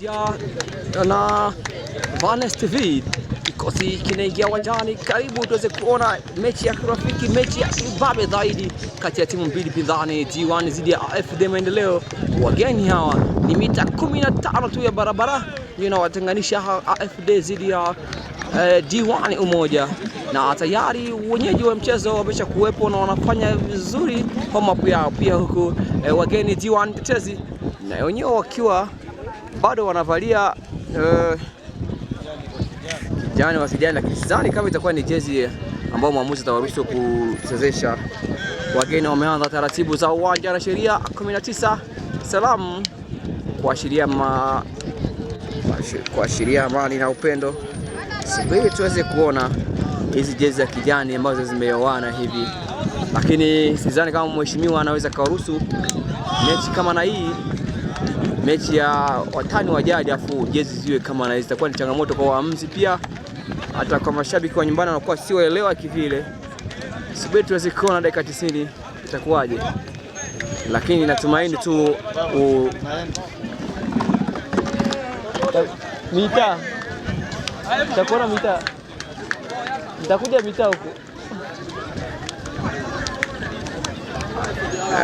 Ya, na Vanes TV kikosi kinaingia uwanjani. Karibu tuweze kuona mechi ya kirafiki, mechi ya kibabe zaidi kati ya timu mbili pinzani, D1 dhidi ya AFD Maendeleo. Wageni hawa ni mita 15 tu ya barabara ndio inawatenganisha AFD dhidi ya D1 Umoja, na tayari wenyeji wa mchezo wamesha kuwepo na wanafanya vizuri warm up yao pia, huku wageni D1 tetezi na wenyewe wakiwa bado wanavalia kijani wa kijani, lakini sidhani kama itakuwa ni jezi ambao mwamuzi atawaruhusu kuchezesha. Wageni wameanza taratibu za uwanja na sheria 19 salamu kuashiria amani na upendo. Subiri tuweze kuona hizi jezi za kijani ambazo zimeoana hivi, lakini sidhani kama mheshimiwa anaweza karuhusu mechi kama na hii mechi ya watani wa jadi afu jezi ziwe kama na hizi, itakuwa ni changamoto kwa waamuzi pia hata kwa mashabiki wa nyumbani wanakuwa sioelewa kivile. Subiri tuweze kuona dakika 90 itakuwaje, lakini natumaini tu mita nitakuona mita, nitakuja mita huko.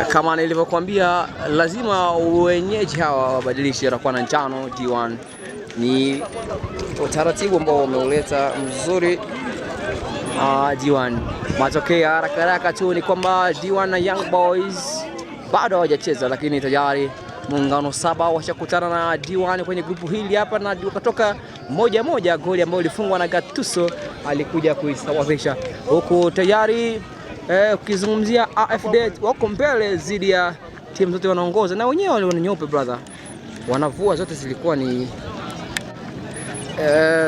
Kama nilivyokuambia, lazima wenyeji hawa wabadilishe, watakuwa na njano D1. Ni utaratibu ambao wameuleta mzuri D1. Matokeo ya haraka haraka tu ni kwamba D1 na Young Boys bado hawajacheza, lakini tayari muungano saba washakutana na D1 kwenye grupu hili hapa na wakatoka moja moja, goli ambayo ilifungwa na Gattuso alikuja kuisawazisha, huku tayari ukizungumzia AFD wako mbele dhidi ya timu zote wanaongoza, na wenyewe waliona nyeupe brother, wanavua zote zilikuwa ni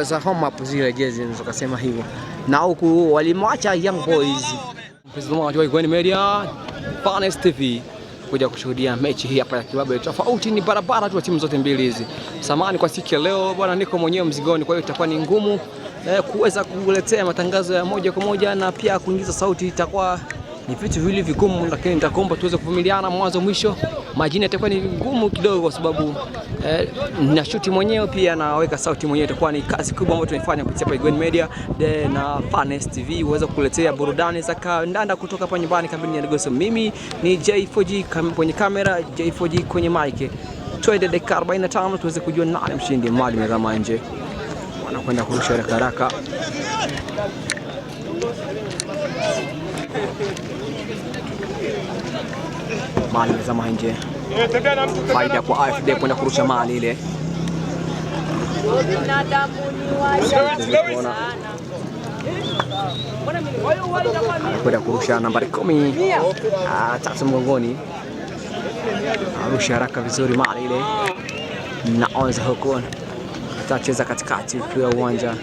za home up zile jezi, naweza kusema hivyo, na huku walimwacha Young Boys. Mtazamaji wa Igweni Media, Fanes TV kuja kushuhudia mechi hii hapa ya kibabe. Tofauti ni barabara tu ya timu zote mbili hizi. Samahani kwa siku ya leo bwana, niko mwenyewe mzigoni, kwa hiyo itakuwa ni ngumu kuweza kukuletea matangazo ya moja kwa moja na pia kuingiza sauti itakuwa ni vitu viwili vigumu, lakini nitakuomba tuweze kuvumiliana mwanzo mwisho. Majina itakuwa ni ngumu kidogo kwa sababu na shuti mwenyewe pia naweka sauti mwenyewe, itakuwa ni kazi kubwa ambayo tunaifanya kupitia hapa Igweni Media na Fanes TV uweze kukuletea burudani za kandanda kutoka hapa nyumbani kambini ya Ligoso. Mimi ni J4G kwenye kamera, J4G kwenye mic. Twende dakika 45 tuweze kujua nani mshindi. Mali imezama nje, wanakwenda kurusha haraka haraka. Mali imezama nje, faida kwa AFD kwenda kurusha mali ile. Anakwenda kurusha nambari 13 mgongoni, arusha haraka vizuri mali ile, naanza huko atacheza katikati ukiwa uwanja,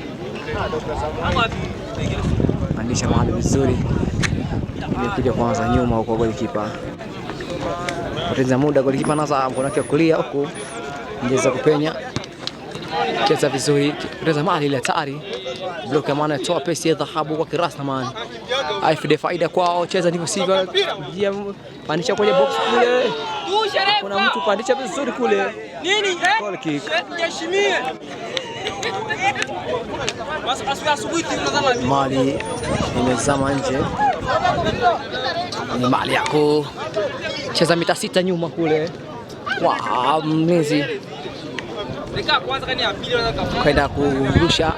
pandisha mali vizuri, imekuja kwanza nyuma huko golikipa poteza muda, golikipa anaanza mkono wake wa kulia huku njeza kupenya, cheza vizuri, poteza mali ile hatari, block ya maana, toa pesi ya dhahabu kwa kirasta man. AFD faida kwao, cheza ndivyo sivyo, pandisha kwenye box kule, kuna mtu pandisha vizuri kule, goal kick. Mali imezama nje, ni mali yako cheza mita 6 nyuma kule. Wow, mlinzi kwenda kurusha,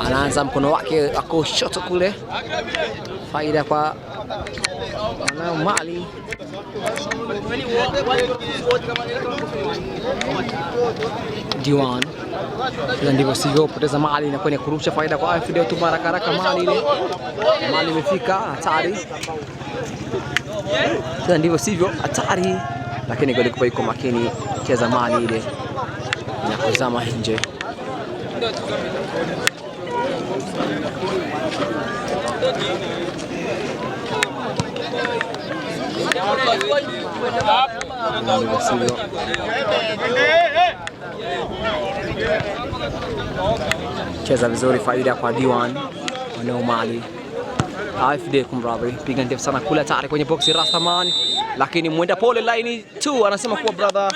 anaanza mkono wake wako shoto kule, faida kwa wanao mali. D1 ndivyo sivyo, poteza mali na kwenye kurusha, faida kwa AFD tu haraka haraka, mali ile mali imefika hatari. Sasa ndivyo sivyo, hatari, lakini golikipa yuko makini, cheza mali ile na kuzama nje. Cheza vizuri, faida kwa D1 wanao mali. AFD kumradhi, piga ndefu sana kule, hatari kwenye boxi Rastaman, lakini mwenda pole line 2 anasema kuwa brother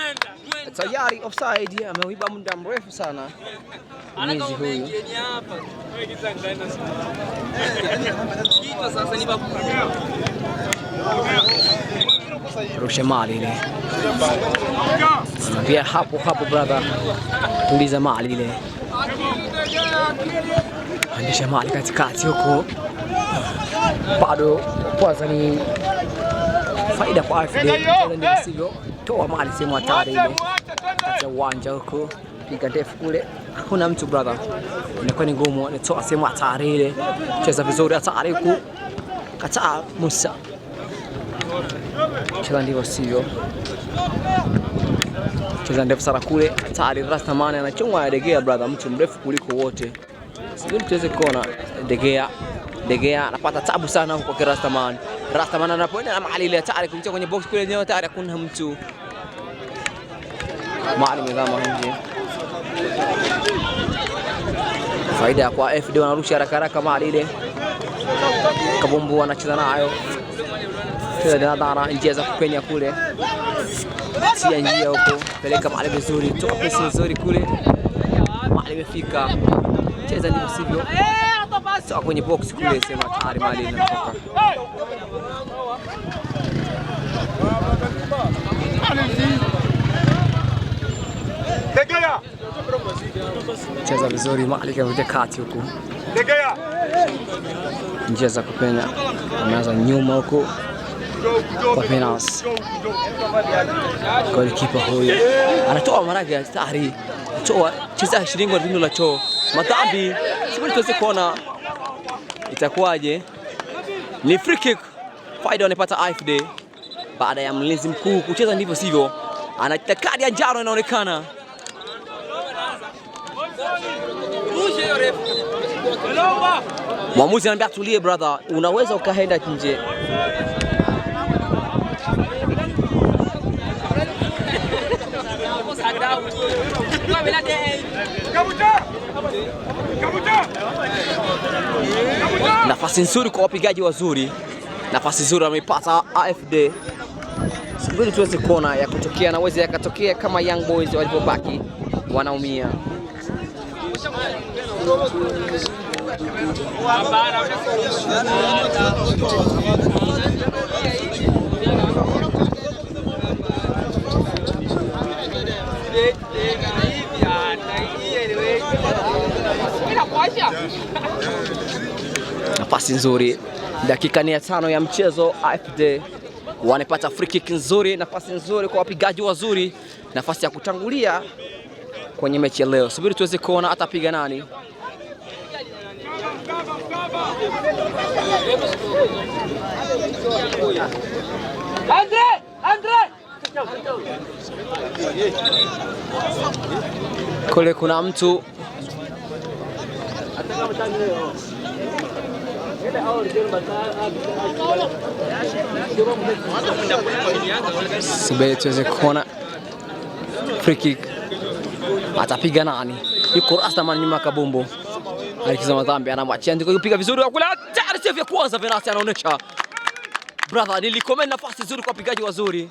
Tayari offside, ameuiba muda mrefu sana mlinzi huyu. Rusha mali ile. Anambia hapo hapo brother, tuliza mali ile. Andisha mali katikati huko. Bado kwanza ni faida kwa AFD, ndio sivyo? Toa mali sehemu hatari ile kati ya uwanja huko, piga ndefu kule, hakuna mtu brother, inakuwa ni ngumu. Anatoa sehemu hatari ile, cheza vizuri hatari huku, kataa Musa, cheza ndivyo sivyo, cheza ndefu sana kule, hatari. Rastaman anachungwa Degea brother, mtu mrefu kuliko wote, sijui tuweze kuona Degea. Degea anapata tabu sana huko kwa Rastaman. Rastaman anapoenda na mali ile hatari kumtia kwenye box kule, eneo hatari, hakuna mtu. Mali imezama nje. Faida kwa FD, wanarusha haraka haraka mali ile. Kabumbu anacheza nayo. Cheza dara, njia za kupenya kule. Tia njia huko, peleka mali vizuri, toa pesi nzuri kule. Mali imefika. Cheza ndivyo sivyo. Toa kwenye box kule, sema tayari mali inatoka. Cheza vizuri mali kavuta kati huku. Njia za kupenya. Ameanza nyuma huku kwa penalty. Golikipa huyu anatoa maragi hatari. Toa cheza shilingi wa la choo. Madhambi. Sibuli tuweze kuona itakuwaje. Ni free kick. Faida wanapata AFD baada ya mlinzi mkuu kucheza ndivyo sivyo. Ana kadi ya njano inaonekana. Mwamuzi anambia tulie brother, unaweza ukaenda nje. Nafasi nzuri kwa wapigaji wazuri, nafasi nzuri wameipata AFD. Subiri tuweze kuona ya kutokea, na weze yakatokea kama Young Boys walipobaki wanaumia. Nafasi nzuri, dakika ni ya 5 ya mchezo. AFD wanapata free kick nzuri, nafasi nzuri kwa wapigaji wazuri, nafasi ya kutangulia kwenye mechi ya leo. Subiri tuweze kuona atapiga nani. Andre, Andre. Kule kuna mtu Subiri tuweze kuona free kick atapiga nani. Yuko Rastaman nyuma kabumbu, alikiza madhambi, anamwachia ndiko kupiga vizuri kule, tayari save ya kwanza. Venasi anaonesha brother, nilikomea nafasi nzuri kwa wapigaji wazuri,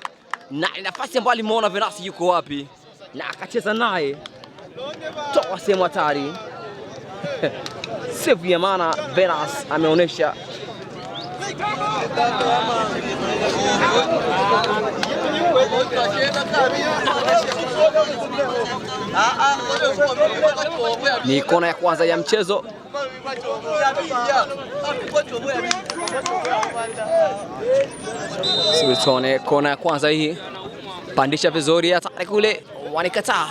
na nafasi ambayo alimuona Venasi yuko wapi na akacheza naye, toa sehemu hatari. Save ya maana Venasi ameonesha. Ni kona ya kwanza ya mchezo. Tuone kona ya kwanza hii. Pandisha vizuri hatari kule, wanikataa.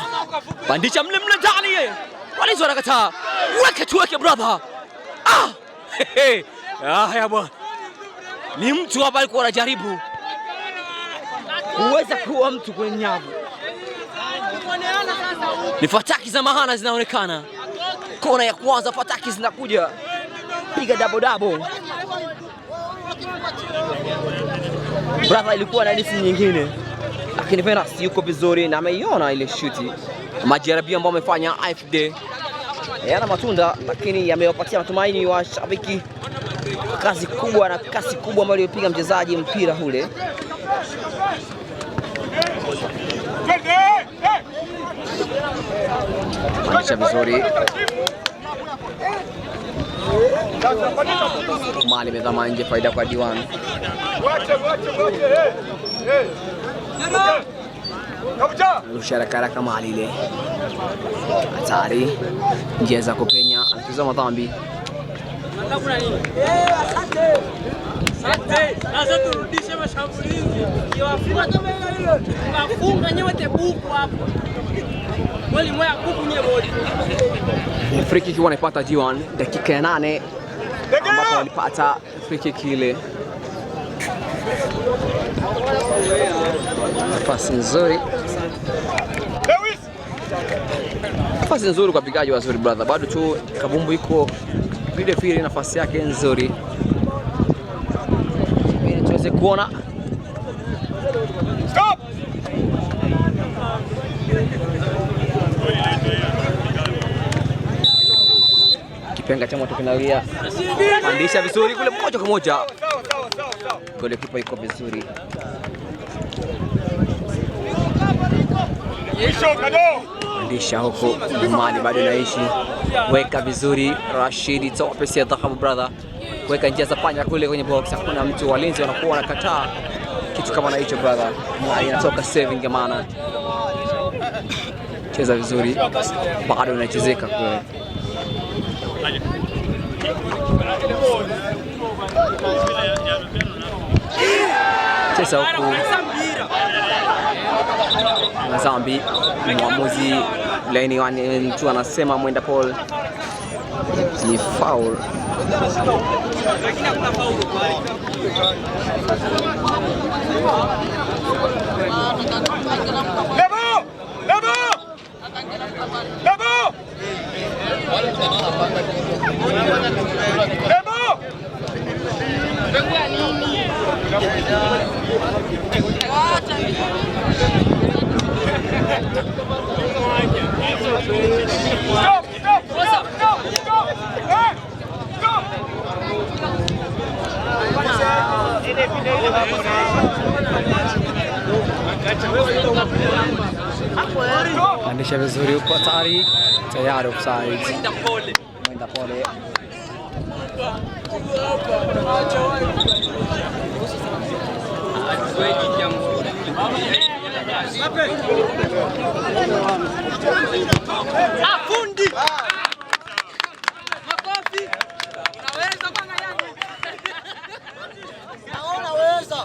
Pandisha mle mle ndani. Walinzi wanakataa. Weke tuweke brother. Ah! Ah, ya bwana. Ni mtu hapa alikuwa anajaribu kuweza kuwa mtu kwenye nyavu. Ni fataki za mahana zinaonekana. Kona ya kwanza fataki zinakuja. Piga double double. Brother ilikuwa na hadithi nyingine. Lakini Venus yuko vizuri na ameiona ile shuti. Majaribio ambayo amefanya AFD yana matunda, lakini yamewapatia matumaini washabiki. Kazi kubwa na kasi kubwa ambayo aliyopiga mchezaji mpira ule. Pandisha vizuri. Mali imezama nje, faida kwa D1. Rusha haraka mali ile. Hatari. Njia za kupenya, anacheza madhambi. Sasa turudishe mashambulizi. Kiwafunga nyewe buku hapo. Goli moja buku nyewe bodi. Free kick wanaipata D1 dakika ya 8 ambapo walipata free kick ile. Nafasi nzuri. Nafasi nzuri kwa pigaji wazuri brother. Bado tu kabumbu iko vile vile nafasi yake nzuri. Ili tuweze kuona. Stop! Kipenga cha moto kinalia. Pandisha vizuri kule moja kwa moja. Golikipa iko vizuri. Pandisha huko Mali bado naishi. Weka vizuri Rashidi toa pesi ya dhahabu brother. Weka njia za panya kule kwenye box, hakuna mtu, walinzi wanakuwa wanakataa kitu kama na hicho brother. Mali inatoka saving maana. Cheza vizuri bado inachezeka kule. Cheza huku Mazambi, mwamuzi laini mtu anasema mwenda Paul ni foul. Lebo! Lebo! Lebo! Lebo! Stop! Stop! Stop! Stop! Stop! Hey! Stop! Pandisha vizuri huko, hatari tayari offside. Mwenda pole. Afundi. Makofi. Unaweza kwanza yani. Unaweza.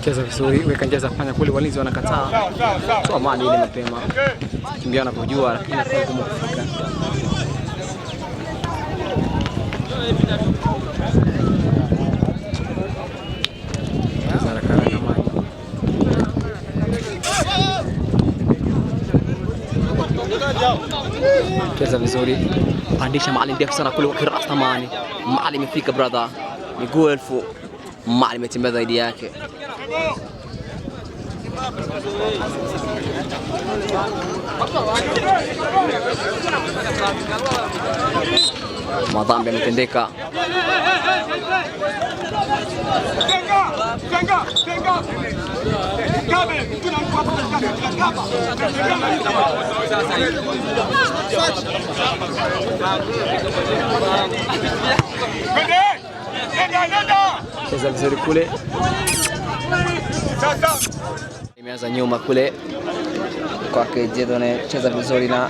Cheza vizuri, weka njia za kufanya kule, walinzi wanakataa. Toa mali ile mapema. Kimbia wanavyojua, lakini ni ngumu kufika. Cheza haraka haraka mali. Cheza vizuri, pandisha mali ndefu sana kule kwa Kirasta mali. Mali imefika brother, miguu elfu. Mali imetembea zaidi yake. Madhambi yametendeka. Cheza vizuri kule. Imeanza nyuma kule kwake Jedone, cheza vizuri na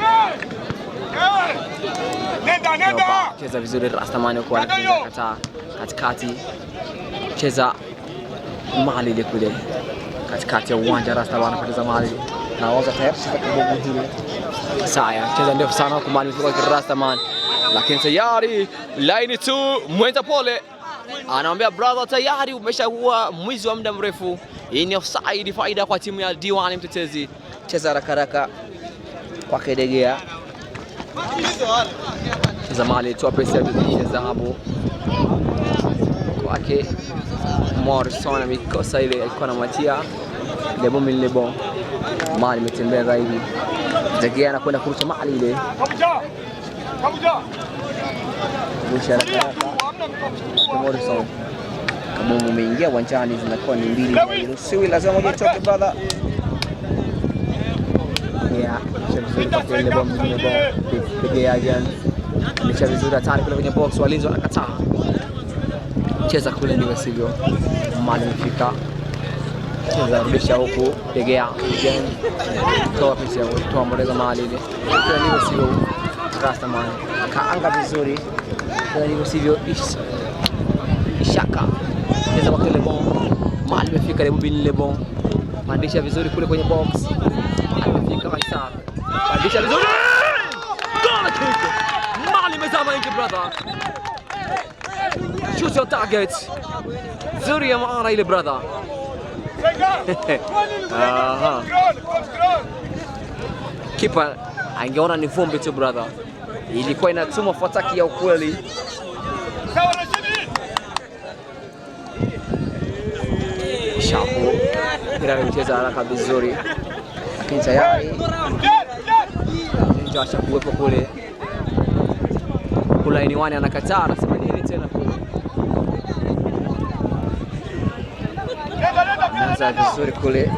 cheza vizuri Rastamani huko anakataa katikati, cheza mali ile kule katikati ya uwanja. Rastamani anapoteza mali na waza tayari sasa kibogo hili. Saya cheza ndefu sana huko mali kwa Rastamani, lakini tayari line 2 Mwenda Pole anamwambia brother, tayari umeshakuwa mwizi wa muda mrefu. Hii ni offside, faida kwa timu ya D1 mtetezi. Cheza haraka haraka kwa Kedegea. Cheza mali toa pesa ya dhahabu kwake Morrison, amekosa ile, alikuwa anamwachia Lebo Lebo. Mali imetembea zaidi. Degea anakwenda kurusha mali ile. Rusha haraka haraka. Morrison. Kama umeingia uwanjani zinakuwa ni mbili, hairuhusiwi, lazima moja itoke brother. Yeah, kisha vizuri kwa kule bomb nyingine bomb. Piga again. Amesha vizuri hatari kule kwenye box, walinzi wanakataa. Cheza kule ndivyo sivyo. Mali imefika. Cheza rudisha huku, pegea again. Toa pisi ya toa mboleza mali ile. Kile ndivyo sivyo. Rastaman. Kaanga vizuri. Kile ndivyo sivyo. Ishaka. Cheza kwa kile bomb. Mali imefika Lebu bin Lebon. Pandisha vizuri kule kwenye box. Mali imefika kabisa. Pandisha vizuri. Goal kick. Mali imezama nje brother. Shoot your target. Nzuri ya maana ile brother. Aha. Kipa angeona ni vumbi tu brother. Ilikuwa inatuma fataki ya ukweli. Shapo mpira amecheza haraka vizuri, lakini tayari Ninja ashakuwepo kule kulaini wani, anakataa, anasema nini tena kule. Anza vizuri kule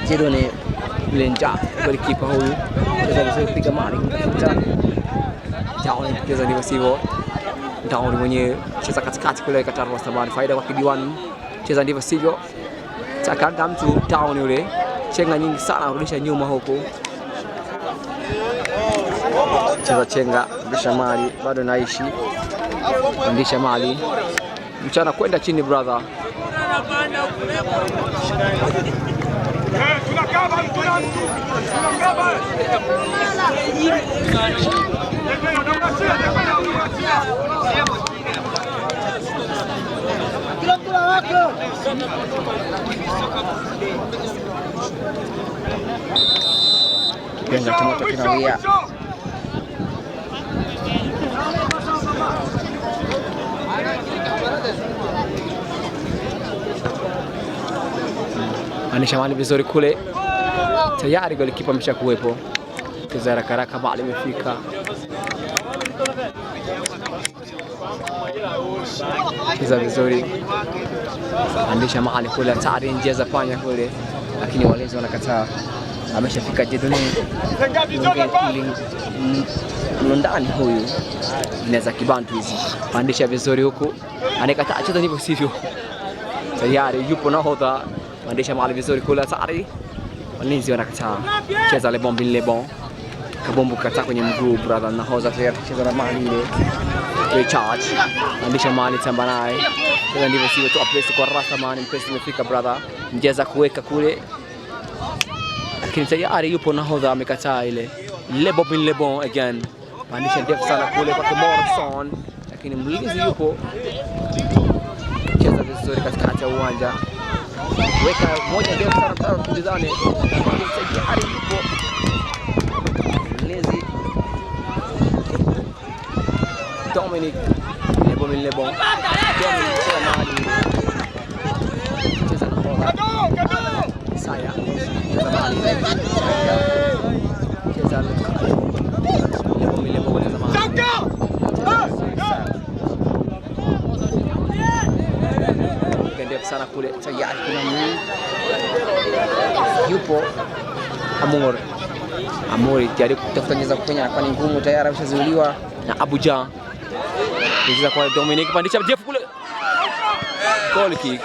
Jedone Mlenja, golikipa huyu cheza vizuri, piga mali kumtafuta Down, cheza ndivyo sivyo. Down mwenyewe cheza katikati kule, kataa Rastaman, faida kwa Kidiwan, cheza ndivyo sivyo, takanga mtu down yule, chenga nyingi sana, rudisha nyuma huku, cheza chenga, rudisha mali, bado naishi, rudisha mali, mchana kwenda chini brother. Kipenga cha moto kinawia. Anisha mali vizuri kule, tayari golikipa ameshakuwepo. Cheza haraka haraka, bali imefika. Cheza vizuri, andisha mahali kule, hatari njia za panya kule, lakini walinzi wanakataa. Ameshafika Jedone Mlundani huyu, inaweza kibantu hizi, pandisha vizuri huku, anakataa, cheza ndivyo sivyo. Tayari yupo nahodha, pandisha mahali vizuri kule, hatari, walinzi wanakataa. Cheza le bon bin le bon, kabombu kataa kwenye mguu brother, nahodha tayari cheza na mali ile recharge, pandisha mali tamba naye, cheza ndivyo sivyo, toa press kwa Rastaman, press imefika brother, mjeza kuweka kule, lakini tayari yupo nahodha amekataa ile. Lebo bin Lebon again, pandisha ndefu sana kule kwa Morrison, lakini mlinzi yupo, cheza vizuri katikati ya uwanja, weka moja ndefu sana kwa kumbizane, tayari yupo mlinzi Dominic Lebo bin Lebon. Dominic cheza mahali cheza nahodha Isaya, cheza mahali cheza Lebo bin Lebon, cheza mahali ndefu sana kule, tayari kuna yupo Amor. Amori jaribu kutafuta njia za kupenya, kwani ngumu, tayari ameshazuiliwa na Abuja. Cheza kwa Dominic, pandisha Jeff kule. Goal kick.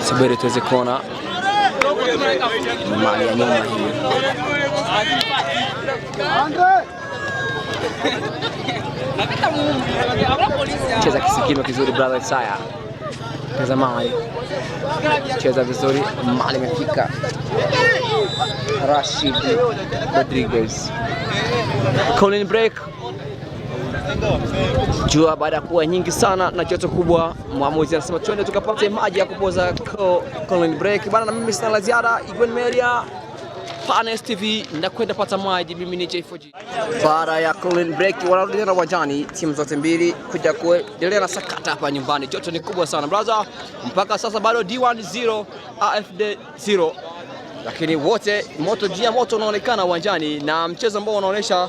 Subiri tuweze kuona mali ya nyuma hii. Cheza kisikino kizuri brother Isaya. Cheza mali. Cheza vizuri, mali imefika. Rashid Rodriguez. Colin break. Jua baada ya kuwa nyingi sana na joto kubwa, mwamuzi anasema twende tukapate maji ya kupoza. Colin break bana, na mimi sina la ziada. Igwen Media Finest TV na kwenda pata maji. Mimi ni J4G. Baada ya cooling break, wanarudi tena uwanjani timu zote mbili kuja kuendelea na sakata hapa nyumbani. Joto ni kubwa sana brother, mpaka sasa bado D1 0 AFD 0, lakini wote moto jia moto unaonekana uwanjani, na mchezo ambao unaonyesha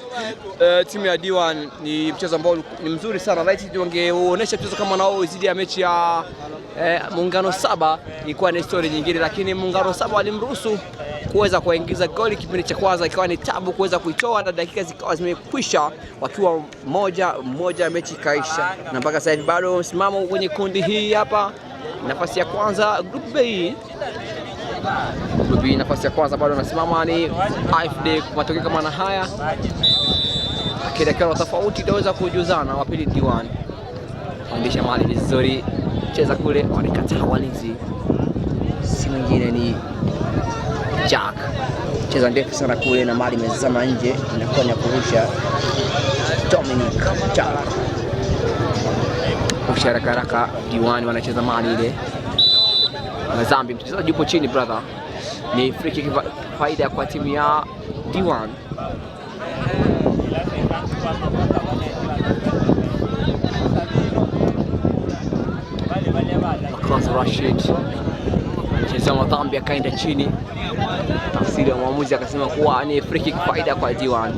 timu ya D1 ni mchezo ambao ni mzuri sana. Laiti wangeuonyesha mchezo kama nao zidi ya mechi ya Muungano saba ilikuwa ni story nyingine, lakini Muungano saba walimruhusu kuweza kuingiza goli kipindi cha kwanza, ikawa ni tabu kuweza kuitoa na dakika zikawa zimekwisha wakiwa 1-1, mechi ikaisha, na mpaka sasa hivi bado msimamo kwenye kundi hii hapa, nafasi ya kwanza group B. Group B nafasi ya kwanza bado anasimama ni AFD. Matokeo kama na haya, lakini akiwa na tofauti itaweza kujuzana. Wa pili D1 pandisha mali vizuri, cheza kule, walikataa walinzi, si mwingine ni Jack, cheza ndefu sana kule na mali imezama nje, inakuwa ni ya kurusha. Dominic Jack rusha haraka haraka, D1 wanacheza mali ile Mazambi, mchezaji yupo chini brother, ni free kick faida kwa timu ya D1. Makazi Rashid anachezea madhambi akaenda chini, tafsiri ya mwamuzi akasema kuwa ni free kick faida kwa D1.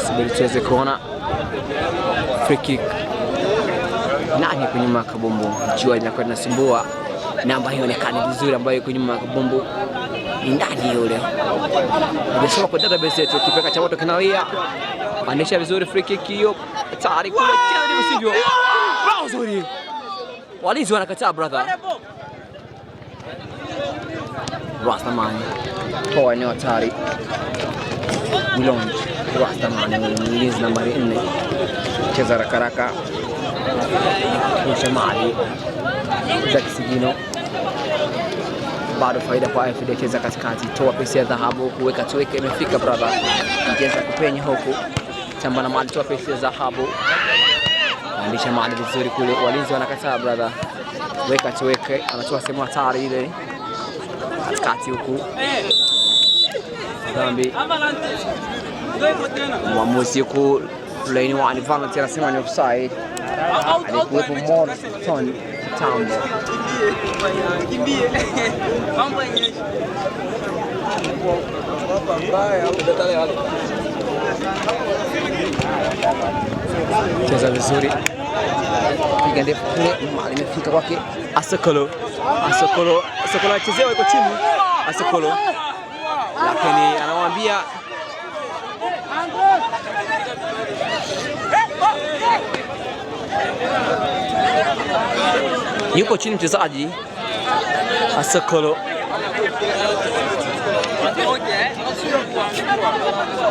Subiri tuweze kuona free kick nani yuko nyuma ya kabumbu. Jua linakuwa linasumbua, namba haionekani vizuri ambayo yuko nyuma ya kabumbu ni nani yule. Nimesoma kwa database yetu, kipeka cha moto kinalia, pandisha vizuri free kick hiyo, tayari kule, cheza ndivyo sivyo, bao zuri, walinzi wanakataa brother. Rastaman toa eneo hatari, Wilonge Rastaman mlinzi nambari 4, cheza haraka haraka, rusha mali za kisigino, bado faida kwa AFD. Cheza katikati, toa pesi ya dhahabu, kuweka tuweke, imefika brother, cheza kupenya huku, chamba na mali, toa pesi ya dhahabu, andisha mali vizuri kule, walinzi wanakataa brother, weka tuweke, anatoa sehemu hatari ile katikati huku, dhambi mwamuzi huku laini wa Valentine anasema ni offside, alikuwepo Morton Tambo. Cheza vizuri, piga ndefu kule, mali imefika kwake Asokolo. Asokolo, Asokolo achezewa, iko chini Asokolo, lakini anamwambia yuko chini mchezaji Asokolo,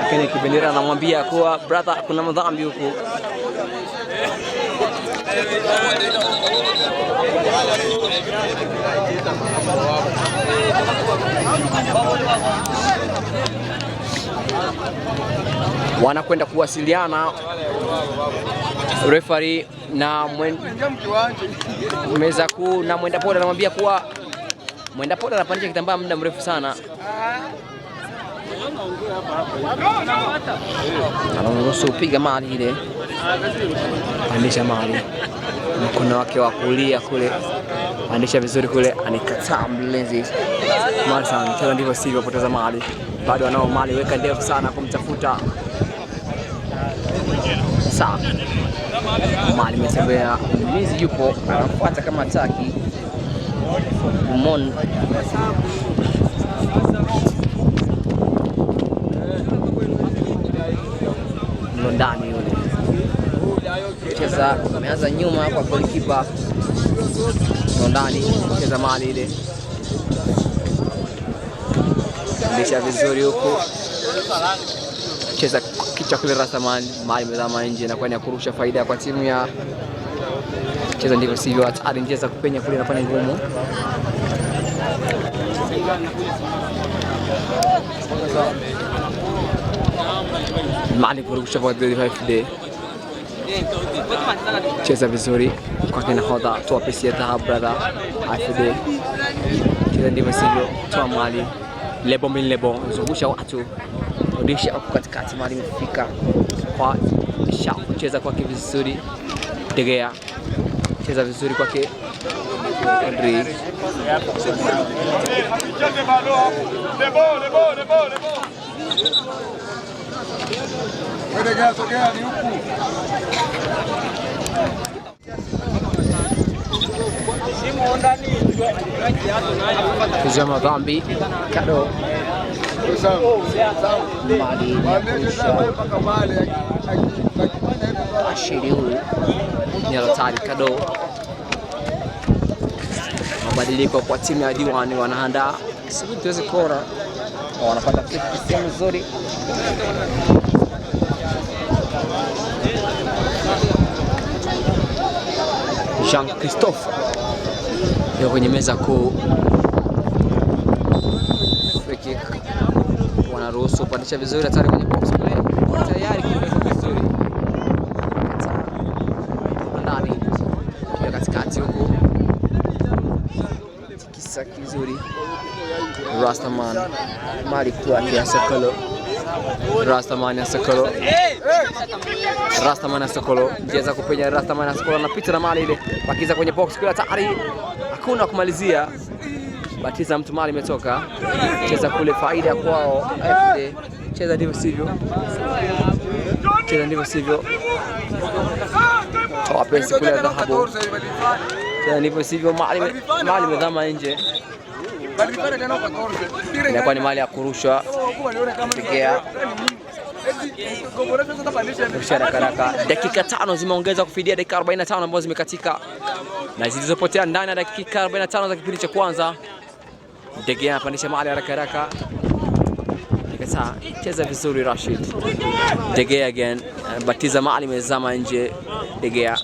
lakini Kibendera anamwambia kuwa brother, kuna madhambi huku. Wanakwenda kuwasiliana referee na meza kuu na mwenda poda anamwambia kuwa mwenda poda anapandisha kitambaa muda mrefu sana, anamruhusu kupiga mali ile, pandisha mali mkono wake wa kulia kule, pandisha vizuri kule, anikataa mlinzi Marsan. Tena ndivyo sivyo, poteza mali, bado anao mali, weka ndefu sana kumtafuta sawa. Mali imetembea, mlinzi yupo anafuata kama taki Mon Mlondani yule cheza, ameanza nyuma kwa golikipa Mlondani, cheza mali ile, ndisha vizuri huku, cheza kichwa kule Rastaman, mali imezama nje na kwani ya kurusha faida kwa timu ya cheza ndivyo sivyo, hatari njia za kupenya kule inakuwa ni ngumu. Mali kurusha kwa AFD. Cheza vizuri kwake nahodha, toa pesi ya dhahabu brother. AFD cheza ndivyo sivyo, toa mali lebo min lebo, zungusha watu, rudisha huku katikati, mali imefika kwa sha cheza kwake vizuri, Degea cheza vizuri kwake Andri. Cheze balo hapo. Lebo, lebo, lebo, lebo. Sogea, sogea ni huku. Tazama madhambi kado mali ya Rashidi, huyu ni hatari kado. Mabadiliko kwa timu ya Diwani, wanaandaa subiri tuweze kuona wanapata free kick sehemu nzuri. Jean Christophe yuko kwenye meza kuu. Free kick wanaruhusu kupandisha vizuri, hatari kwenye box kule, tayari kimewekwa vizuri ndani, pia katikati huku tikisa kizuri. Rastaman mali kwake ya Sokolo, Rastaman ya Sokolo, Rastaman ya Sokolo, njia za kupenya. Rastaman ya Sokolo anapita na mali ile, pakiza kwenye box kule, hatari, hakuna kumalizia batiza mtu, mali imetoka, cheza kule, faida kwao FD. Cheza ndivyo sivyo, cheza ndivyo sivyo, toa pesi kule dhahabu, cheza ndivyo sivyo, mali mali imezama nje, inakuwa ni mali ya kurushwa. Tegea rusha haraka haraka, dakika 5 zimeongeza kufidia dakika 45 ambazo zimekatika na zilizopotea ndani ya dakika 45 za kipindi cha kwanza. Degea anapandisha mali haraka haraka, nikataa, cheza vizuri Rashid. Degea again, batiza mali imezama nje. Degea,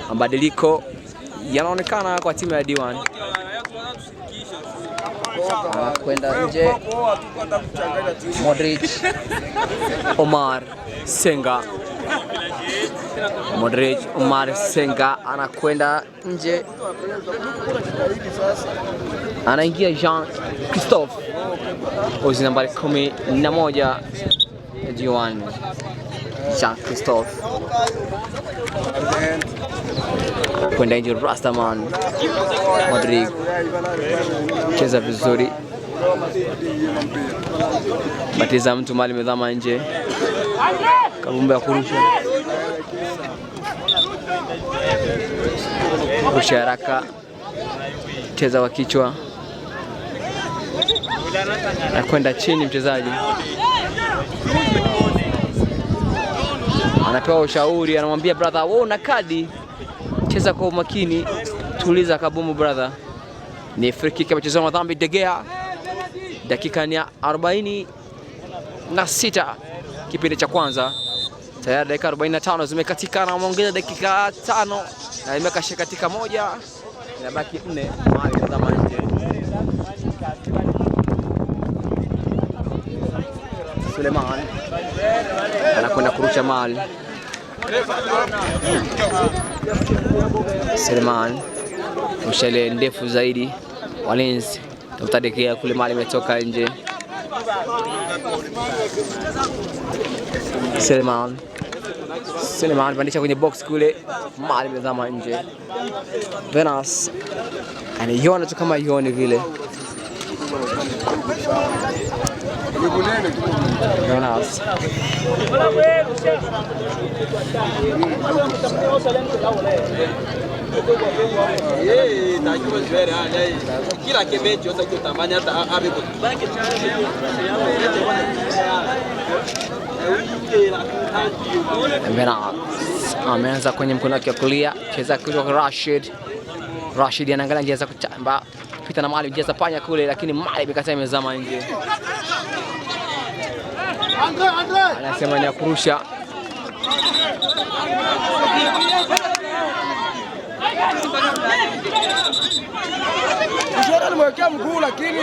mabadiliko yanaonekana kwa timu ya D1 kwenda nje. Modric, Omar Senga, Modric, Omar Senga anakwenda nje, anaingia Jean Christophe, ozi nambari 11 G1, Jean Christophe kwenda nje. Rastaman Modric cheza vizuri, batiza mtu mali imezama nje, kabumba ya kurusha, rusha haraka, cheza kwa kichwa na kwenda chini. Mchezaji anapewa ushauri, anamwambia brother, wewe una kadi, cheza kwa umakini, tuliza kabumu brother. Ni free kick amechezwa madhambi Degea, dakika ni 46 kipindi cha kwanza, tayari dakika 45 zimekatika na wameongeza dakika 5 na imekasha katika moja, inabaki 4. Mali tazama nje, Suleiman anakwenda kurusha mali. Suleiman rusha ile ndefu zaidi, walinzi tafuta Degea kule, mali imetoka nje. Suleiman, Suleiman pandisha kwenye box kule, mali imezama nje. Venus anaiona tu kama ione vile. Venus Venus ameanza kwenye mkono wake wa kulia, cheza kule kwa Rashid. Rashid anaangalia njia za kuchamba, pita na mali njia za panya kule, lakini mali imekataa, imezama nje. Anasema ni ya kurusha. Mshoro alimwekea mguu lakini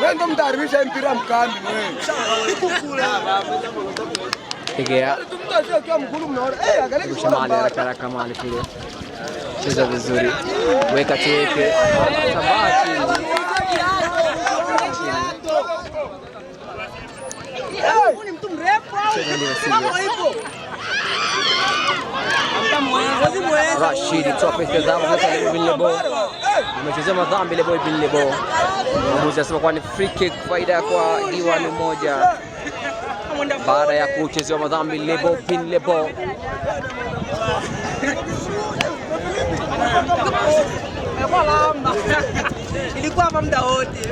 Wewe ndo mtaharibisha mpira mkambi wewe. Tegea Mtu asiyokuwa mgulu mnaona. Eh, angalia rusha mali haraka haraka, mali kule, cheza vizuri, weka tuweke, tambaa chini. Cheza ndivyo sivyo. Rashid toa pesa zangu kwa Lebo bin Lebo. Amechezea madhambi Lebo bin Lebo. Mwamuzi anasema kwa ni free kick, faida kwa Diwani moja baada ya kuchezewa madhambi Lebo bin Lebo. Ilikuwa hapa muda wote.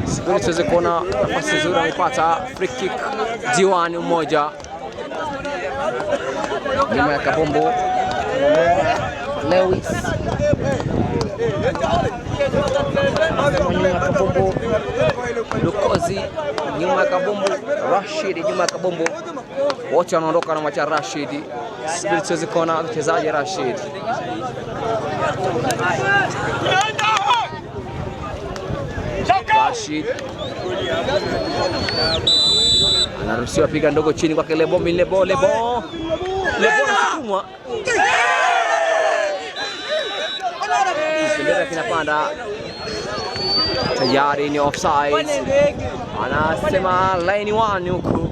Sikundi tuweze kuona nafasi nzuri amepata free kick Diwani mmoja nyuma ya Kabombo Lewis nyuma ya Kabombo Lukozi nyuma ya Kabombo Rashid nyuma ya Kabombo, wote wanaondoka na mwacha Rashid. Subiri tuweze kuona mchezaji Rashid. Rashid anaruhusiwa piga ndogo chini kwake Lebo Lebo Lebo Lebo anasukumwa, bendera kinapanda tayari, ni offside, anasema line 1 huku.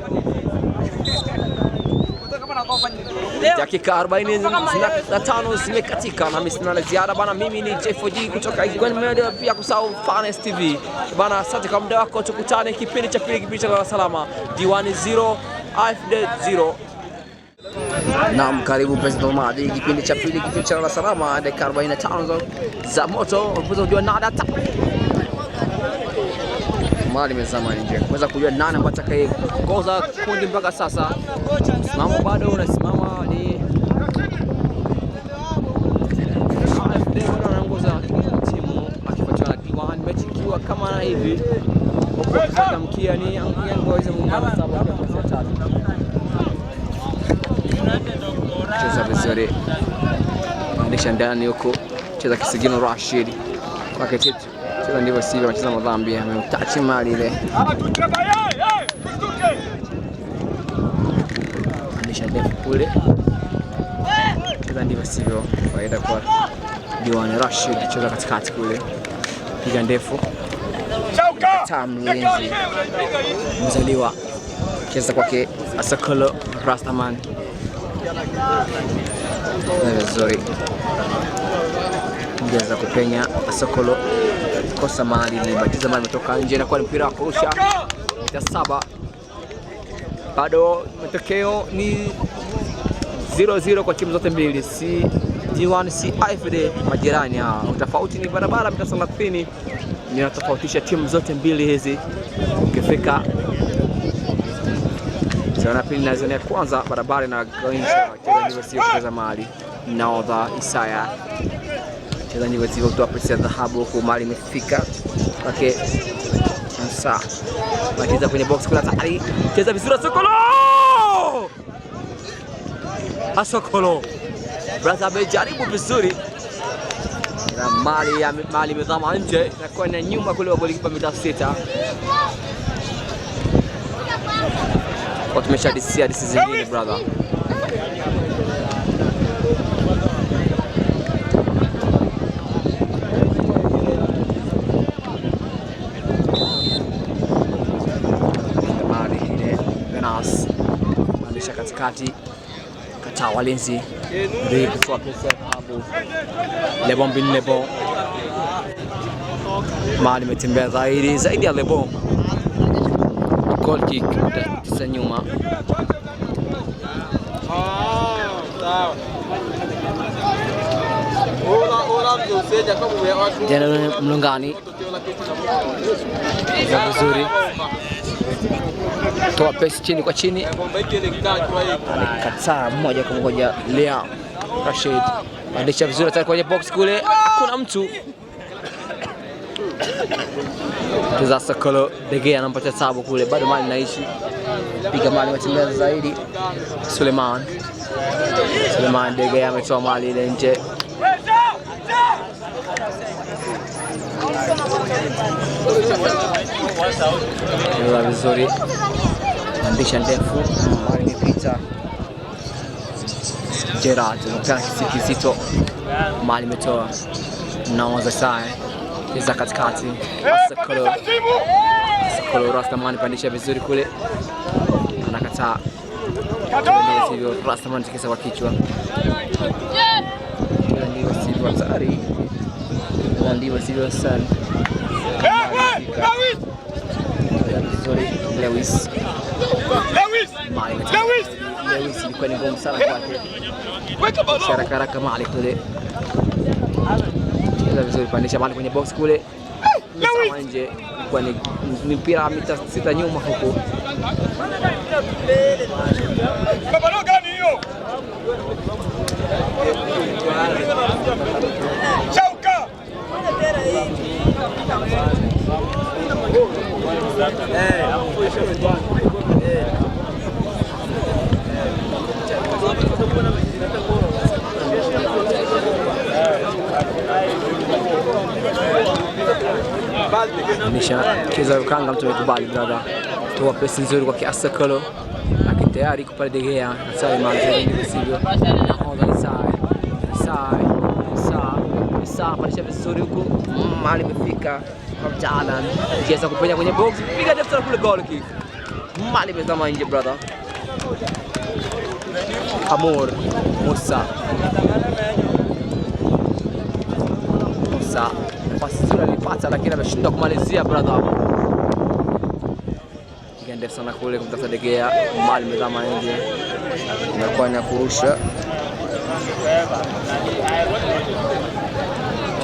Dakika 45 zimekatika na mimi sina la ziada bana. Mimi ni J4G kutoka Igwen Media, pia kusahau Fanes TV bana. Asante kwa muda wako, tukutane kipindi cha pili, kipindi cha Lala Salama. Diwani 0 AFD 0. Naam, karibu mpenzi mtazamaji, kipindi cha pili, kipindi cha Lala Salama, dakika 45 za moto. Unaweza kujua nani ata mali imezama nje, kuweza kujua nani ambaye atakayeongoza kundi mpaka sasa. Msimamo bado unasimama ni AFD bado anaongoza timu akifuatiwa na D1, mechi ikiwa kama na hivi huku akifuata mkia ni Young Boys muungano saba kwa nafasi ya tatu. Cheza vizuri, pandisha ndani huko, cheza kisigino Rashid kwake Tito, cheza ndivyo sivyo, anacheza madhambi, amemtachi mali ile pandisha ndefu kule, cheza ndivyo sivyo, faida kwa Diwani Rashid, cheza katikati kule, piga ndefu kataa mlinzi mzaliwa, cheza kwake Asakolo Rastaman vizuri, njia za kupenya Asokolo kosa mali, libatiza mali imetoka nje, inakuwa ni mpira wa kurusha mita 7. Bado matokeo ni 0-0 kwa timu zote mbili, si D1 si AFD, majirani hawa. Utofauti ni barabara mita 30 inatofautisha timu zote mbili hizi. Ukifika zona ya pili na zona ya kwanza, barabara inagawanyisha. Cheza ndivyo sio, kucheza mali naodha Isaya cheza ndivyo sivyo, kutoa pesa ya dhahabu huku mali imefika kwake Musa, anacheza kwenye box kule hatari, cheza vizuri Asokolo, Asokolo brother amejaribu vizuri na mali ya mali imezama nje na kwa na nyuma kule wa golikipa mita 6. Kwa tumeshadisia hadisi zingine brother. Mali ile Venas pandisha katikati, kataa walinzi ndio kutoa pesa ya dhahabu. Lebon bin Lebon, mali imetembea zaidi zaidi ya Lebon. Goal kick mita 9 nyuma. Tena mlungani za vizuri, toa pesi chini kwa chini, alikataa moja kwa moja. Lea Rashid pandisha vizuri tayari kwenye box kule, kuna mtu cheza Sokolo Degea anampatia tabu kule, bado mali naishi piga mali matembea zaidi. Suleiman Suleiman Degea ametoa mali ile nje. Cheza vizuri, andisha ndefu, mbali imepita. Gerard anakutana kisi kizito, mali imetoa naoza saa cheza katikati, Asakolo Asakolo Rastaman pandisha vizuri kule, anakataa sivyo. Rastaman tikisa kwa kichwa, ndivyo sivyo, hatari, ndivyo sivyo sana. Vizuri Lewis. Lewis. Lewis ilikuwa ni ngumu sana kwake. Haraka haraka Mali kule. Cheza vizuri, pandisha Mali kwenye box kule. Lewis nje, ilikuwa ni mpira mita 6 nyuma huko. Baba gani hiyo? Chauka. Nisha cheza ukanga, mtu amekubali brother. Toa pesi nzuri kwa kiasi kolo. Lakini tayari kupale De Gea, hatari mali ndivyo sivyo. Nahodha Isa pandisha vizuri huku. Mali imefika kwa mtaalam. Cheza kupenya kwenye box, piga ndefu kule, goal kick. Mali imezama nje brother. Amor Musa Musa nafasi nzuri alipata, lakini ameshindwa kumalizia brother. Piga ndefu sana kule kumtafuta De Gea, mali imezama nje. Imekuwa ni kurusha.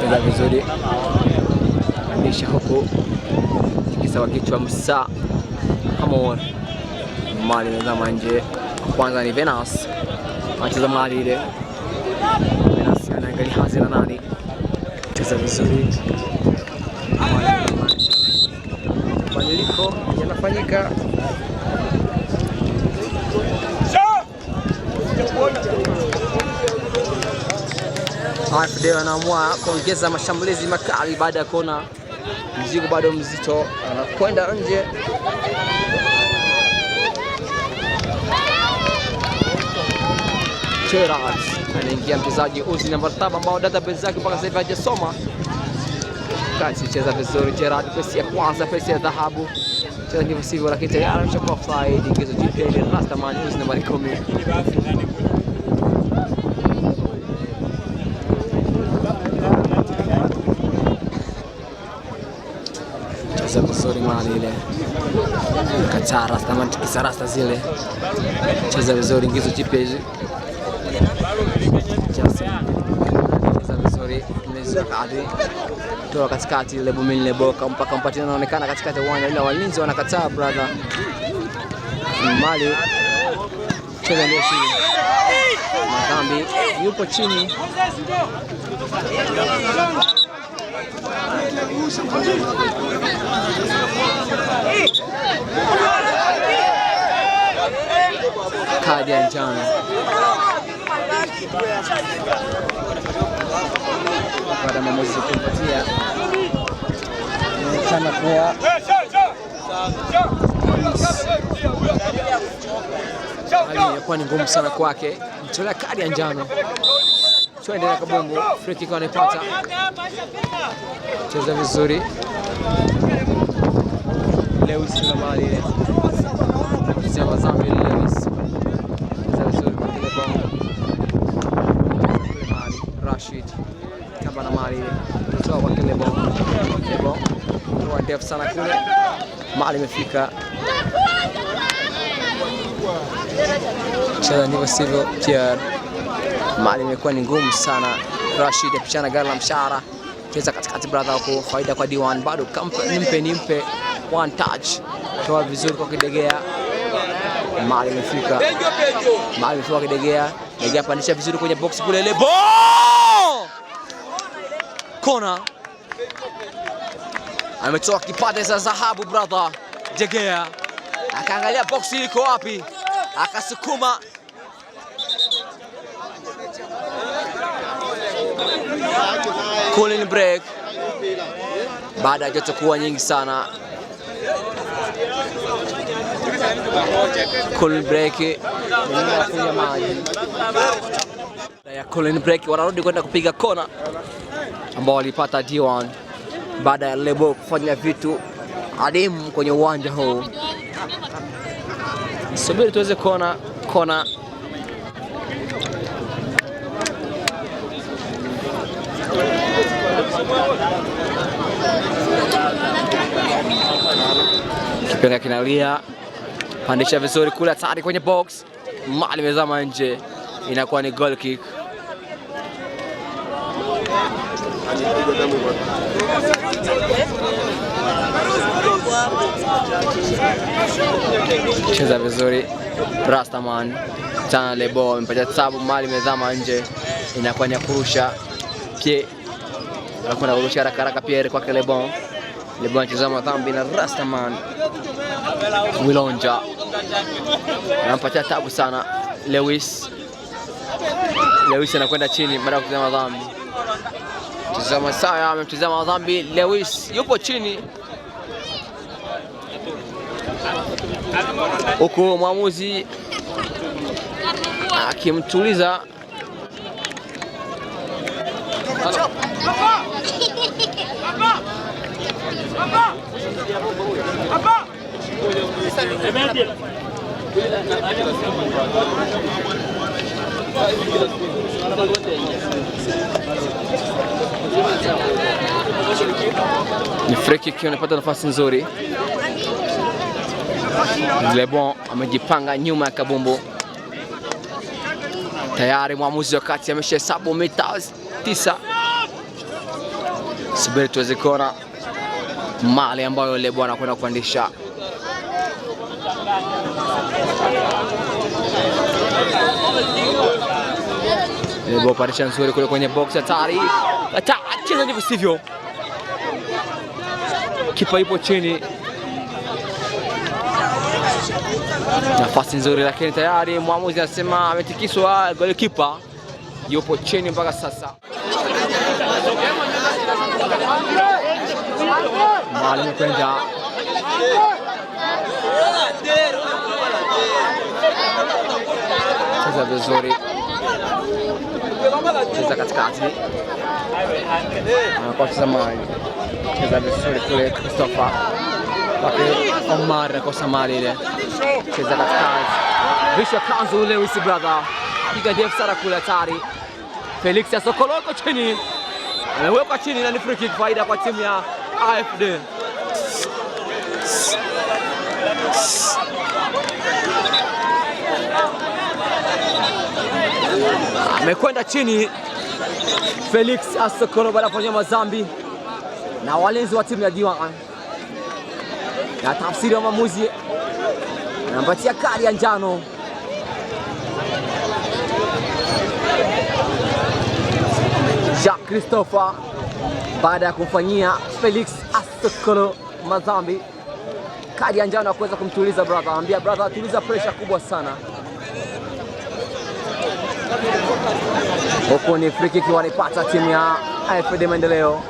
Cheza vizuri. Pandisha huku. Tikisa kwa kichwa Musa. Amor. Mali imezama nje. Kwanza ni Venus. Anacheza mali ile. Venus anaangalia hazina nani. Cheza vizuri. Mabadiliko yanafanyika. AFD anaamua kuongeza mashambulizi makali baada ya kuona mzigo bado mzito, anakwenda nje. Gerard anaingia mchezaji uzi namba 7 ambao database zake mpaka sasa hivi hajasoma. Kati cheza vizuri Gerard, pesi ya kwanza, pesi ya dhahabu. Cheza ndivyo sivyo, lakini tayari ameshakuwa offside. Ingizo jipya ile Rastaman uzi namba 10. Cheza vizuri mali ile. Kataa Rastaman, tikisa rasta zile. Cheza vizuri ingizo jipya hizi. Cheza vizuri Mlezi toa katikati ile Bumin Leboka mpaka mpatia, anaonekana katikati ya uwanja, ila walinzi wanakataa brother. Mali cheza ndio chini. Madhambi yupo chini. Kadi ya njano. Baada ya mwamuzi kumpatia, inaonekana kuwa hali ilikuwa ni ngumu sana kwake, mtolea kadi ya njano. Tuendelea kabumbu, free kick anaipata. Cheza vizuri Lewis na mali ile. Sema Zambi Lewis. Cheza vizuri kwa kile bongo. Mali Rashid kama na mali ile. Toa kwa kile bongo. Lebo. Toa ndefu sana kule. Mali imefika. Cheza ndivyo sivyo Pierre. Mali imekuwa ni ngumu sana. Rashid apishana gari la mshahara. Cheza katikati brother huko, faida kwa D1 bado nimpe nimpe one touch. Toa vizuri kwa Kidegea. Mali imefika. Mali imefika Kidegea. Kidegea pandisha vizuri kwenye box kule ile. Kona. Ametoa kipande za dhahabu brother. Degea. Akaangalia box iko wapi. Akasukuma. Cooling break. Baada ya joto kuwa nyingi sana. Cooling break kunywa maji. Ya cooling break wanarudi kwenda kupiga kona ambao walipata D1 baada ya Lebo kufanya vitu adimu kwenye uwanja huu. Subiri tuweze kuona kona. Kipenga kinalia, pandisha vizuri kule, hatari kwenye box, mali imezama nje, inakuwa ni goal kick. Cheza vizuri Rastaman tana Lebo amepatia tabu, mali imezama nje, inakuwa ni ya kurusha. Pie anakwenda kurusha haraka haraka, Pierre kwake Lebon. Lebon anacheza madhambi na Rastaman Wilonja anampatia tabu sana Lewis. Lewis anakwenda chini baada ya kutazama dhambi. Tazama saya amemtazama dhambi Lewis yupo chini, huku mwamuzi akimtuliza. Ni free kick, anapata nafasi nzuri. Lebon amejipanga nyuma ya kabumbu. Tayari mwamuzi wa kati ameshahesabu mita 9. Subiri tuweze kuona mali ambayo Lebon anakwenda kuandisha. Lebo parisha nzuri kule kwenye box, hatari. Cheza ndivyo sivyo. Kipa ipo chini. Nafasi nzuri lakini tayari mwamuzi anasema ametikiswa, goalkeeper yupo chini mpaka sasa. Mwalimu kwenda cheza vizuri, cheza katikati, anakuwa cheza mali, cheza vizuri kule Christopher wake Omar anakosa mali ile, cheza katikati, visha kanzu Lewis brother, piga ndefu sana kule, hatari. Felix Asokoloko chini, amewekwa chini na ni free kick, faida kwa timu ya AFD. Amekwenda chini Felix Asokolo baada ya kufanya madhambi na walinzi wa timu ya D1, na tafsiri ya mwamuzi anampatia kadi ya njano. Jacques Christopher baada ya kumfanyia Felix Asokolo madhambi, kadi ya njano kuweza kumtuliza brother, anambia brother tuliza pressure kubwa sana. Huku ni free kick wanaipata timu ya AFD Maendeleo.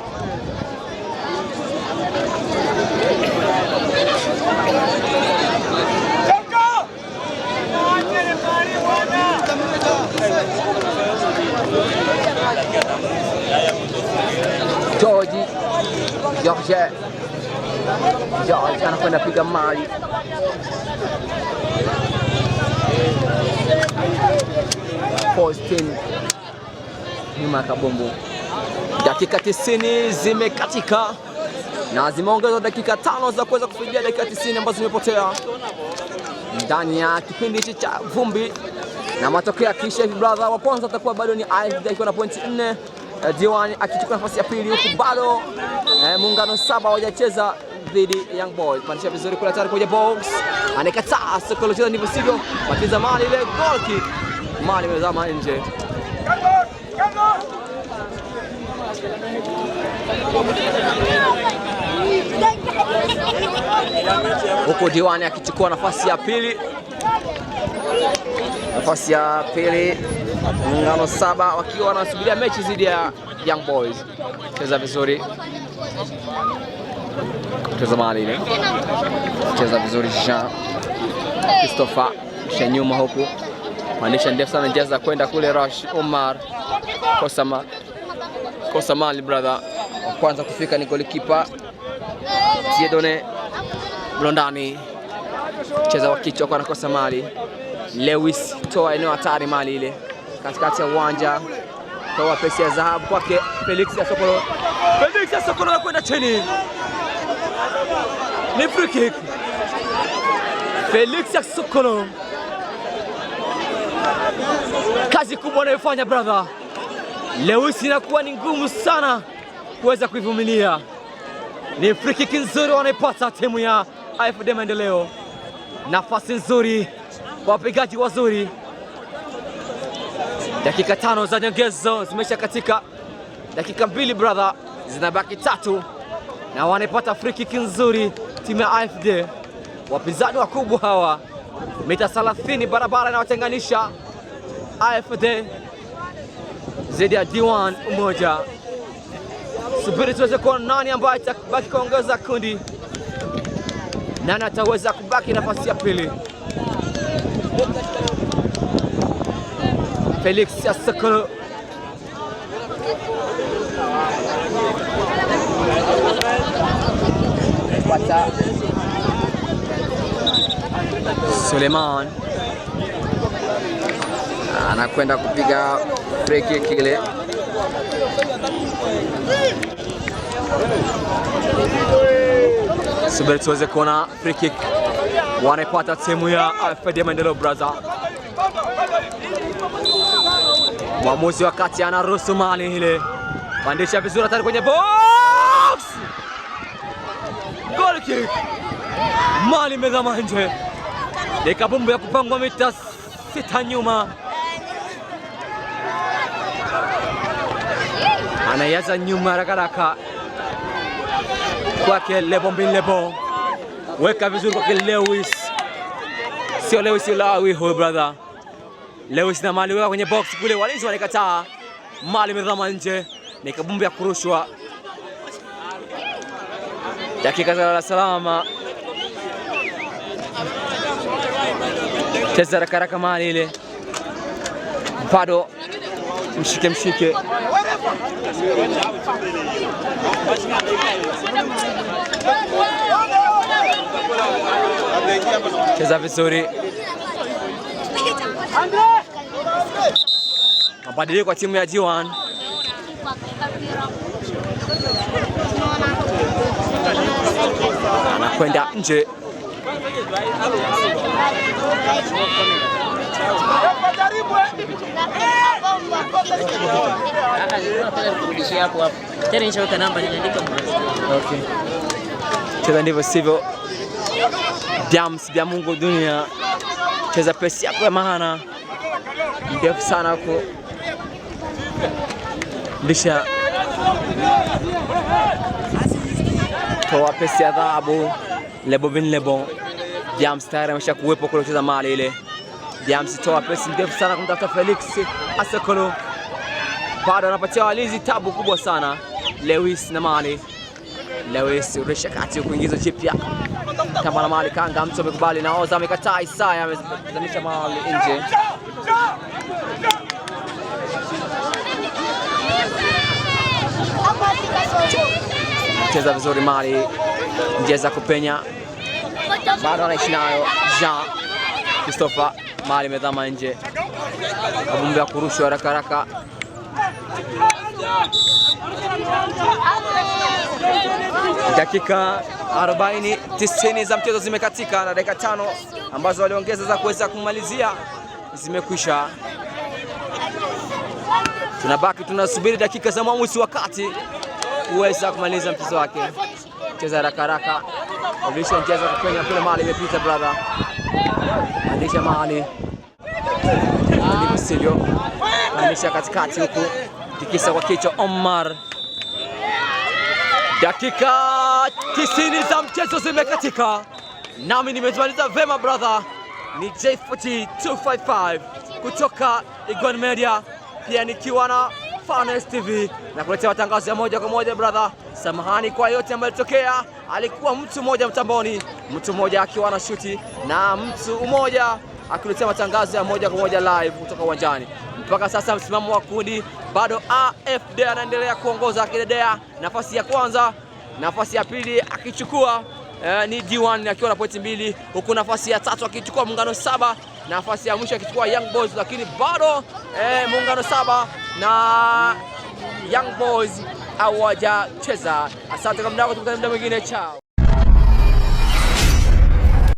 George anakwenda piga mali. Faustin nyuma ya kabumbu. Dakika 90 zimekatika na zimeongezwa dakika 5 za kuweza kufidia dakika 90 ambazo zimepotea ndani ya kipindi hichi cha vumbi. Na matokeo yakisha hivi, brother wa kwanza atakuwa bado ni AFD akiwa na pointi 4, D1 akichukua nafasi ya pili, huku bado muungano 7 hawajacheza dhidi Young Boys. Pandisha vizuri kule, hatari kwenye box, anakataa Sokolo, cheza ndivyo sivyo, wakiza mali ile goal kick, mali imezama nje. Huko D1 akichukua nafasi ya pili, nafasi ya pili muungano 7 wakiwa wanasubiria mechi dhidi ya Young Boys. Cheza vizuri Cheza mali ile. Cheza vizuri Jean Christopher kisha nyuma huku. Maanisha ndefu sana njia za kwenda kule Rash Omar. Kosa mali brother. Wa kwanza kufika ni golikipa Tiedone Blondani. Cheza wa kichwa kwa anakosa mali. Lewis toa eneo hatari mali ile. Katikati ya uwanja. Toa pesi ya dhahabu kwake Felix Asokolo. Felix Asokolo anakwenda chini. Ni free kick. Felix Asokolo. Kazi kubwa anayofanya brother. Lewis inakuwa ni ngumu sana kuweza kuivumilia. Ni free kick nzuri wanaipata timu ya AFD Maendeleo. Nafasi nzuri kwa wapigaji wazuri. Dakika 5 za nyongezo zimesha katika. Dakika 2 brother, zinabaki 3 na wanaipata free kick nzuri timu ya AFD. Wapinzani wakubwa hawa. Mita 30 barabara inawatenganisha AFD zidi ya D1 Umoja. Subiri tuweze kuona nani ambaye atabaki kuongoza kundi, nani ataweza kubaki nafasi ya pili. Felix Asokolo pata Suleiman anakwenda kupiga free kick ile. Subiri tuweze kuona free kick wanaipata timu ya AFD Maendeleo brother. Mwamuzi wa kati anaruhusu mali ile. Pandisha vizuri hatari kwenye box. Goal kick. Mali imezama nje. Dakika bomba ya kupangwa mita 6 nyuma. Anaiaza nyuma haraka haraka kwake Lebo Lebo. Weka vizuri kwake Lewis. Sio Lewis Lawi huyo brother. Lewis na mali weka kwenye box kule, walinzi walikataa. Mali imezama nje. Ni kabumbu ya kurushwa. Dakika za salama. Cheza haraka haraka mali ile. Bado mshike mshike. Cheza vizuri. Mabadiliko kwa timu ya G1. Anakwenda nje. Okay. Cheza ndivyo sivyo. Dams vya Mungu dunia. Cheza pesi yako ya maana. Ndefu sana huko. Ndisha. Toa pesi ya dhahabu. Lebo bin lebo. Dams tayari amesha kuwepo kule kucheza mali ile. Dams toa pesi ndefu sana kumtafuta Felix Asokolo. Bado anapatia walinzi tabu kubwa sana. Lewis na mali. Lewis uresha kati kuingiza chipya. Kama na mali kanga mtu amekubali na Oza amekataa. Isaya amezamisha mali nje. Cheza vizuri mali. Njia za kupenya. Bado anaishi nayo Jean Christopher. Mali imezama nje. Kabumbu ya kurushwa haraka haraka. Dakika 40 90 za mchezo zimekatika na dakika 5 ambazo waliongeza za kuweza kumalizia zimekwisha. Tunabaki tunasubiri dakika za mwamuzi wakati kuweza kumaliza mchezo wake. Cheza haraka haraka. Rudisha njia za kupenya kule, mali imepita brother. Andisha mali. Ndivyo sivyo. Andisha katikati huku. Tikisa kwa kichwa Omar. Dakika 90 za mchezo zimekatika. Nami nimemaliza vema brother. Ni J40 255 kutoka Igwan Media, pia nikiwa na Fanes TV na kuletea matangazo ya moja kwa moja brother. Samahani kwa yote ambayo yalitokea. Alikuwa mtu mmoja mtamboni, mtu mmoja akiwa na shuti na mtu mmoja akiletea matangazo ya moja kwa moja live kutoka uwanjani. Mpaka sasa msimamo wa kundi bado AFD anaendelea kuongoza akidedea nafasi ya kwanza, nafasi ya pili akichukua ni D1 akiwa na pointi 2, huku nafasi ya tatu akichukua Muungano 7, nafasi ya mwisho akichukua Young Boys, lakini bado Muungano 7 na Young Boys hawajacheza. Asante kwa muda wako, tukutane muda mwingine, chao.